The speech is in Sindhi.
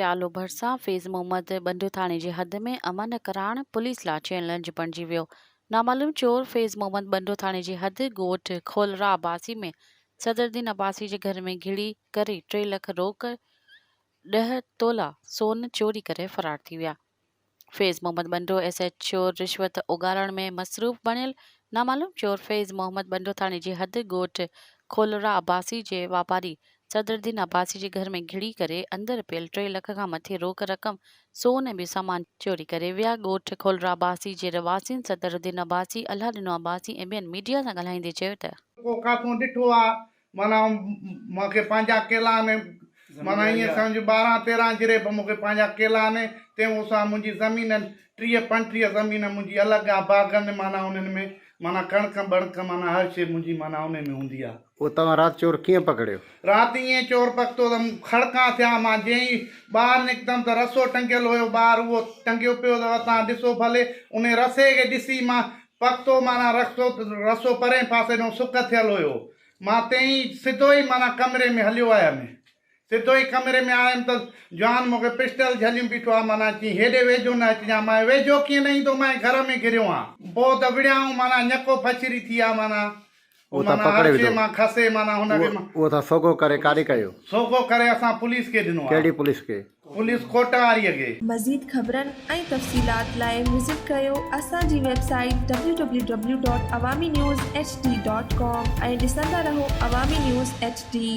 پريالو ڀرسان فيض محمد ٻنڊو ٿاڻي جي حد ۾ امن ڪراڻ پوليس لا چئلينج بڻجي ويو. نامعلوم چور فيض محمد ٻنڊو ٿاڻي جي حد ڳوٺ کولرا عباسي ۾ صدرالدين عباسي جي گهر ۾ گهڙي ڪري ٽي لک روڪ ڏهه تولا سون چوري ڪري فرار ٿي ويا. Faiz Muhammad Bando S H O رشوت اوڳاڙڻ ۾ مصروف بڻيل نامعلوم چور فيض محمد ٻنڊو ٿاڻي جي حد ڳوٺ کولرا عباسي جي واپاري صدرالدين عباسي جي گهر ۾ گهڙي ڪري اندر پيل ٽي لک کان مٿي روڪ رقم سون ۽ ٻيو سامان چوري ڪري ويا ڳوٺ کولرا عباسي جي رهواسين صدرالدين عباسي، الله ڏنو عباسي ۽ ٻين ميڊيا سان ڳالهائيندي چيو ته. ڪو ڪاٿون ڏٺو آ معنيٰ مون کي پنهنجا ڪيلا آهن، معنيٰ ائين سمجهه ٻارهن تيرهن جريب مون کي پنهنجا ڪيلا آهن، تنهن مون سان منهنجي زمين 30 35 زمين منهنجي الڳ آهي، باغن معنيٰ انهن ۾ معنيٰ ڪڻڪ ٻڻڪ معنيٰ هر شيء منهنجي معنيٰ انهي ۾ هوندي آهي. اهو توهان رات چور ڪيئن پڪڙيو؟ رات ائين چور پڪتو ته کڙڪا ٿيا، مان جئين ئي ٻاهر نڪتم ته رسو ٽنگيل هيو ٻاهر اهو ٽنگيو پيو اٿو توهان ڏسو ڀلي، انهي رسي کي ڏسي مان پڪتو معنيٰ رسو رسو پرئين پاسي ڏانهن سڪ ٿيل هيو. مان تئين ئي سڌو ئي معنيٰ ڪمري ۾ هليو آيم. سڌو ئي ڪمري ۾ آيم ته جوان مون کي پسٽل جهليون بيٺو آ معنيٰ چيائين هيڏي ويجهو نه اچجان. مان ويجهو ڪيئن نه ايندو مان گهر ۾ گهريو آن. پوء ته وڙهيائون معنيٰ ñڪو ڦڇري ٿي آ معنيٰ اهو تان معنيٰ پڪڙي هر شيء وڌو. مان کسي معنيٰ هن کي مان. اهو تان سوگهو ڪري ڪاڏي ڪيو؟ سوگهو ڪري اسان پوليس کي ڏنو آ. ڪهڙي پوليس کي؟ پوليس ڪوٽ واريء کي. مزيد خبرن ۽ تفصيلات لاء وزٽ ڪريو اسان جي website W W W dot Awami news H D dot com ۽ ڏسندا رهو عوامي نيوز ايڇ ڊي.